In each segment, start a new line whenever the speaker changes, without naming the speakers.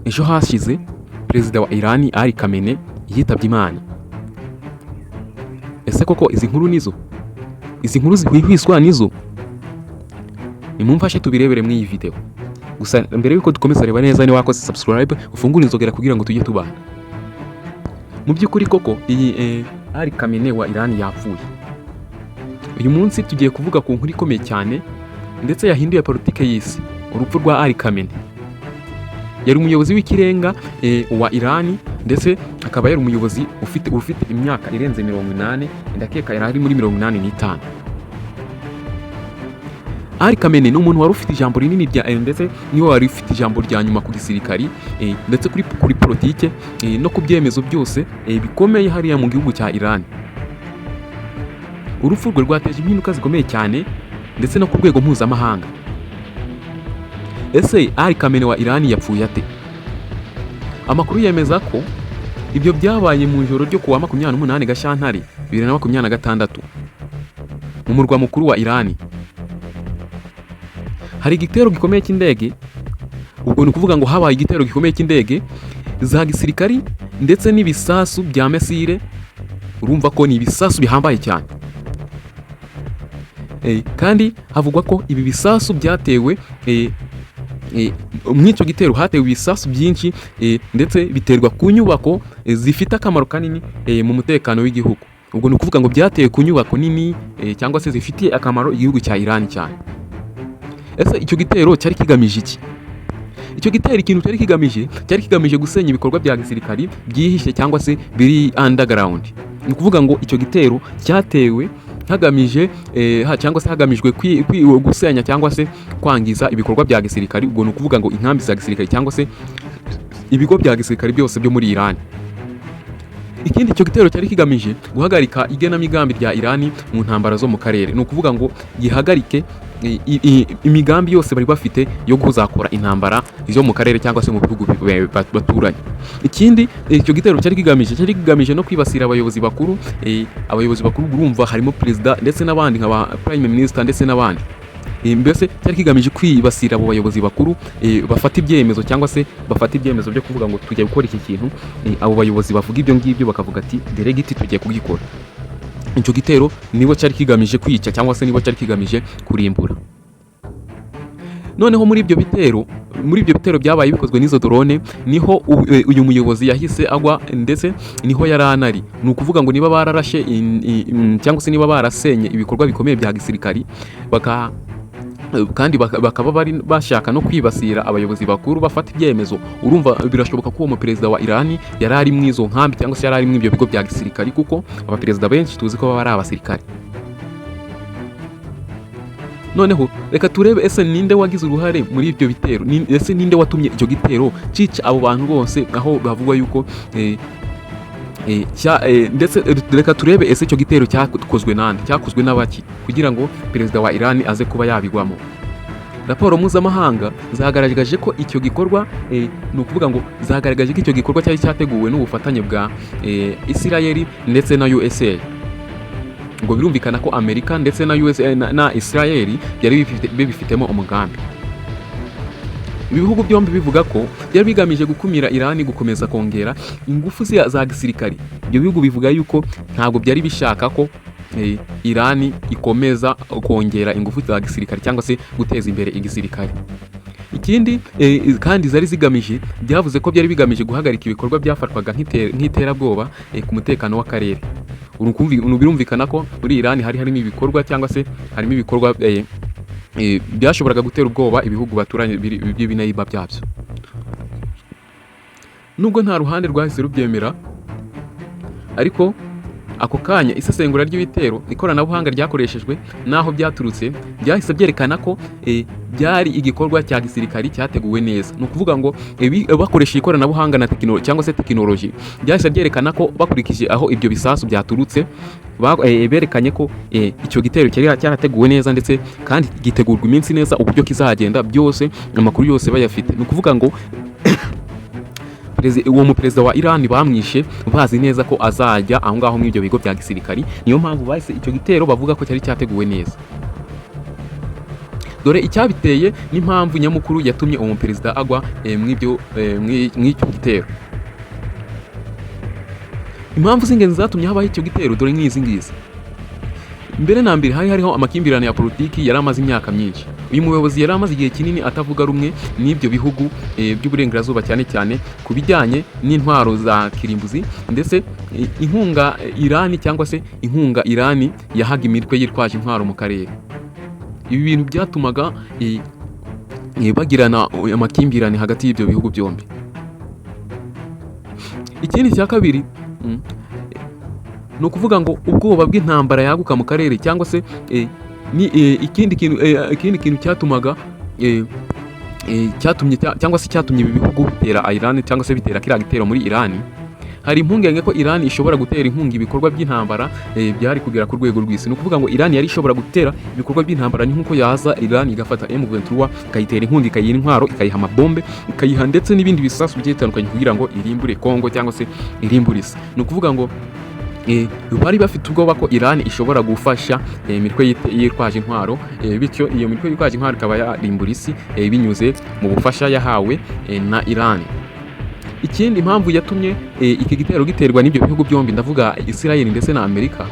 Ejo hashize perezida wa Irani Ali Khamenei yitabye Imana. Ese koko izi nkuru nizo? Izi nkuru zihwihwiswa nizo? Nimumfashe tubirebere muri iyi video. Gusa mbere yuko dukomeza, reba neza niba wakoze subscribe, ufungure inzogera kugira ngo tujye tubana. Mu by'ukuri koko iyi Ali Khamenei wa Irani yapfuye. Uyu munsi tugiye kuvuga ku nkuru ikomeye cyane ndetse yahinduye politike y'isi, urupfu rwa Ali Khamenei. Yari umuyobozi w'ikirenga wa Irani, ndetse akaba yari umuyobozi ufite imyaka irenze 80, ndakeka yari ari muri 85. Ali Khamenei ni umuntu wari ufite ijambo rinini rya ndetse niwe wari ufite ijambo rya nyuma ku gisirikari ndetse kuri politike no ku byemezo byose bikomeye hariya mu gihugu cya Iran. Urupfu rwe rwateje impinduka zikomeye cyane ndetse no ku rwego mpuzamahanga. Ese Ali Khamenei wa Iran yapfuye ate? Amakuru yemeza ko ibyo byabaye mu ijoro ryo kuwa 28 Gashyantare 2026 mu murwa mukuru wa Iran. Hari igitero gikomeye cy'indege. Ubwo ni ukuvuga ngo habaye igitero gikomeye cy'indege za gisirikari ndetse n'ibisasu bya missile. Urumva ko ni ibisasu bihambaye cyane. Kandi havugwa ko ibi bisasu byatewe muri icyo gitero hatewe ibisasu byinshi ndetse biterwa ku nyubako zifite akamaro kanini mu mutekano w'igihugu. Ubwo ni ukuvuga ngo byatewe ku nyubako nini cyangwa se zifitiye akamaro igihugu cya Iran cyane. Ese icyo gitero cyari kigamije iki? Icyo gitero, ikintu cyari kigamije gusenya ibikorwa bya gisirikari byihishe cyangwa se biri underground. Ni ukuvuga ngo icyo gitero cyatewe hagamije cyangwa se hagamijwe gusenya cyangwa se kwangiza ibikorwa bya gisirikari. Ubwo ni ukuvuga ngo inkambi za gisirikari cyangwa se ibigo bya gisirikari byose byo muri Iran. Ikindi icyo gitero cyari kigamije, guhagarika igenamigambi rya Iran mu ntambara zo mu karere. Ni ukuvuga ngo gihagarike imigambi yose bari bafite yo kuzakora intambara zo mu karere cyangwa se mu bihugu baturanye. Ikindi icyo gitero cyari kigamije no kwibasira abayobozi bakuru. Abayobozi bakuru, urumva harimo perezida ndetse n'abandi nka ba prime minister ndetse n'abandi. Mbese cyari kigamije kwibasira abo bayobozi bakuru bafata ibyemezo cyangwa se bafata ibyemezo byo kuvuga ngo tugiye gukora iki kintu. Abo bayobozi bavuga ibyo ngibyo bakavuga ati "Direct tugiye kugikora." Icyo gitero nibo cyari kigamije kwica cyangwa se nibo cyari kigamije kurimbura. Noneho muri ibyo bitero byabaye bikozwe n'izo drone, niho uyu muyobozi yahise agwa, ndetse niho yari anari. Ni ukuvuga ngo niba bararashe cyangwa se niba barasenye ibikorwa bikomeye bya gisirikari, kandi bakaba bari bashaka no kwibasira abayobozi bakuru bafata ibyemezo, urumva birashoboka ko uwo muperezida wa Irani yari ari mu izo nkambi cyangwa se yari ari mu ibyo bigo bya gisirikari, kuko abaperezida benshi tuzi ko baba ari abasirikari. Noneho reka turebe, ese ninde wagize uruhare muri ibyo bitero? Ese ninde watumye icyo gitero cica abo bantu bose, aho bavugwa yuko ndetse reka turebe, ese icyo gitero cyakozwe nande, cyakozwe n'abaki, kugira ngo perezida wa Iran aze kuba yabigwamo? Raporo mpuzamahanga zagaragaje ko icyo gikorwa ni ukuvuga ngo zagaragaje ko icyo gikorwa cyari cyateguwe n'ubufatanye bwa Israel ndetse na USA. Ngo birumvikana ko Amerika ndetse na USA na Israel byari bibifitemo umugambi. Ibi bihugu byombi bivuga ko byari bigamije gukumira Irani gukomeza kongera ingufu za gisirikari. Ibyo bihugu bivuga yuko ntabwo byari bishaka ko Irani ikomeza kongera ingufu za gisirikare cyangwa se guteza imbere igisirikare. Ikindi kandi zari zigamije, byavuze ko byari bigamije guhagarika ibikorwa byafatwaga nk'iterabwoba ku mutekano w'akarere. Birumvikana ko muri Irani hari harimo ibikorwa cyangwa se harimo ibikorwa byashoboraga gutera ubwoba ibihugu baturanye by'ibinayiba byabyo. Nubwo nta ruhande rwahise rubyemera, ariko ako kanya isesengura ry'ibitero, ikoranabuhanga ryakoreshejwe n'aho byaturutse byahise byerekana ko byari igikorwa cya gisirikari cyateguwe neza. Ni ukuvuga ngo bakoresheje ikoranabuhanga na tekinoloji cyangwa se tekinoloji, byahise byerekana ko bakurikije aho ibyo bisasu byaturutse, berekanye ko icyo gitero cyari cyarateguwe neza, ndetse kandi gitegurwa iminsi neza uburyo kizagenda byose, amakuru yose bayafite. Ni ukuvuga ngo uwo muperezida wa Iran bamwishe bazi neza ko azajya aho ngaho muri ibyo bigo bya gisirikari. Niyo mpamvu bahise icyo gitero bavuga ko cyari cyateguwe neza. Dore icyabiteye n'impamvu nyamukuru yatumye uwo perezida agwa mw'icyo gitero. Impamvu z'ingenzi zatumye habaho icyo gitero dore nk'izi ngizi. Mbere na mbere, hari hariho amakimbirane ya politiki yari amaze imyaka myinshi. Uyu muyobozi yari amaze igihe kinini atavuga rumwe n'ibyo bihugu by'uburengerazuba, cyane cyane ku bijyanye n'intwaro za kirimbuzi ndetse inkunga Irani cyangwa se inkunga Irani yahaga imitwe yitwaje intwaro mu karere. Ibi bintu byatumaga bagirana amakimbirane hagati y'ibyo bihugu byombi. Ikindi cya kabiri, ni ukuvuga ngo ubwoba bw'intambara yaguka mu karere, cyangwa se ni ikindi kintu cyatumaga cyatumye cyangwa se cyatumye ibi bihugu bitera Iran cyangwa se bitera kiriya gitero muri Iran, hari impungenge ko Iran ishobora gutera inkunga ibikorwa by'intambara byari kugera ku rwego rw'isi. Ni ukuvuga ngo Iran yari ishobora gutera ibikorwa by'intambara, ni nk'uko yaza Iran igafata M23, ikayitera inkunga, ikayiha intwaro, ikayiha amabombe, ikayiha ndetse n'ibindi bisasu bigiye bitandukanye kugira ngo irimbure Kongo cyangwa se irimbure isi. Ni ukuvuga ngo bari bafite ubwoba ko Iran ishobora gufasha imitwe yitwaje intwaro, bityo iyo mitwe yitwaje intwaro ikaba yarimbura isi binyuze mu bufasha yahawe na Iran. Ikindi, impamvu yatumye iki gitero giterwa n'ibyo bihugu byombi, ndavuga Israel ndetse na Amerika,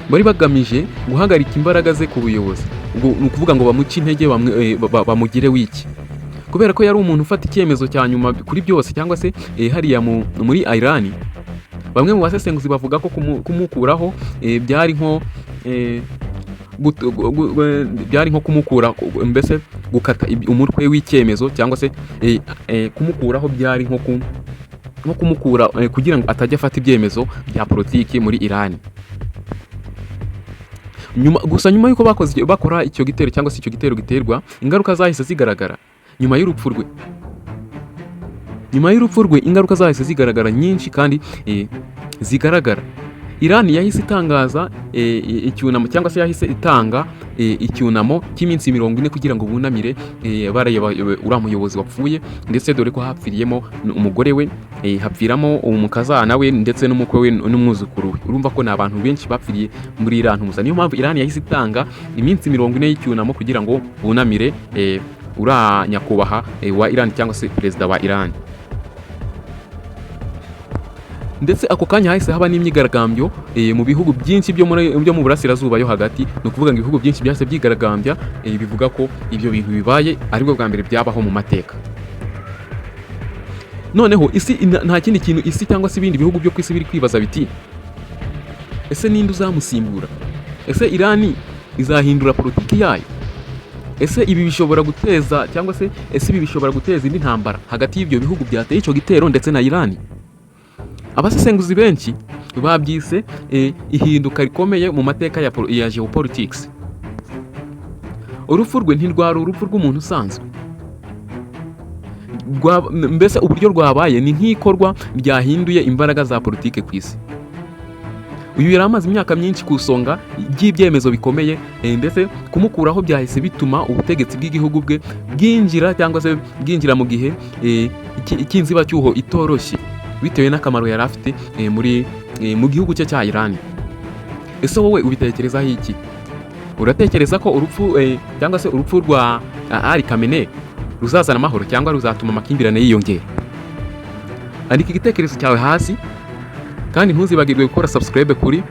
bari bagamije guhagarika imbaraga ze ku buyobozi. Ubwo ni ukuvuga ngo bamuce intege, bamugire wiki, kubera ko yari umuntu ufata icyemezo cya nyuma kuri byose, cyangwa se hariya muri Iran. Bamwe mu basesenguzi bavuga ko kumukuraho byari nko kumukura, mbese gukata umutwe w'icyemezo, cyangwa se kumukuraho byari nko kumukura kugira ngo atajya afata ibyemezo bya politiki muri Iran. Nyuma gusa, nyuma y'uko bakora icyo gitero cyangwa se icyo gitero giterwa, ingaruka zahise zigaragara nyuma y'urupfu rwe. Nyuma y'urupfu rwe, ingaruka zahise zigaragara nyinshi kandi zigaragara. Iran yahise itangaza icyunamo, cyangwa se yahise itanga icyunamo cy'iminsi 40 kugira ngo bunamire bareba uriya muyobozi wapfuye, ndetse dore ko hapfiriyemo umugore we, hapfiramo umukazana we ndetse n'umukwe we n'umwuzukuru we. Urumva ko ni abantu benshi bapfiriye muri iriya ntuza. Niyo mpamvu Iran yahise itanga iminsi 40 y'icyunamo kugira ngo bunamire uriya nyakubahwa wa Iran cyangwa se perezida wa Iran. Ndetse ako kanya hahise haba n'imyigaragambyo mu bihugu byinshi byo mu burasirazuba yo hagati. Ni ukuvuga ngo ibihugu byinshi byahise byigaragambya, bivuga ko ibyo bintu bibaye aribwo bwa mbere byabaho mu mateka. Noneho isi nta kindi kintu isi cyangwa se ibindi bihugu byo ku isi biri kwibaza biti: "Ese ninde uzamusimbura? Ese Irani izahindura politiki yayo? Ese ibi bishobora guteza cyangwa se ese ibi bishobora guteza indi ntambara hagati y'ibyo bihugu byateye icyo gitero ndetse na Irani?" Abasesenguzi benshi babyise ihinduka rikomeye mu mateka ya geopolitics. Urupfu rwe ntirwari urupfu rw'umuntu usanzwe. Mbese uburyo rwabaye ni nk'ikorwa ryahinduye imbaraga za politike ku isi. Uyu yari amaze imyaka myinshi ku isonga ry'ibyemezo bikomeye, ndetse kumukuraho byahise bituma ubutegetsi bw'igihugu bwe bwinjira cyangwa se bwinjira mu gihe cy'inzibacyuho itoroshye, bitewe n'akamaro yari afite muri mu gihugu cye cya Iran. Ese wowe ubitekerezaho iki? Uratekereza ko urupfu cyangwa se urupfu rwa Ali Khamenei ruzazana amahoro cyangwa ruzatuma amakimbirane yiyongera? Andika igitekerezo cyawe hasi, kandi ntuzibagirwe gukora subscribe kuri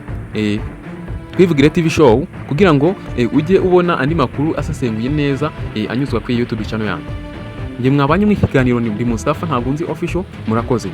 Twivugire TV Show kugira ngo ujye ubona andi makuru asesenguye neza anyuzwa kuri YouTube channel yanjye. Njye mwabanye mu kiganiro ni Mustafa Ntabwo Nzi Official. Murakoze.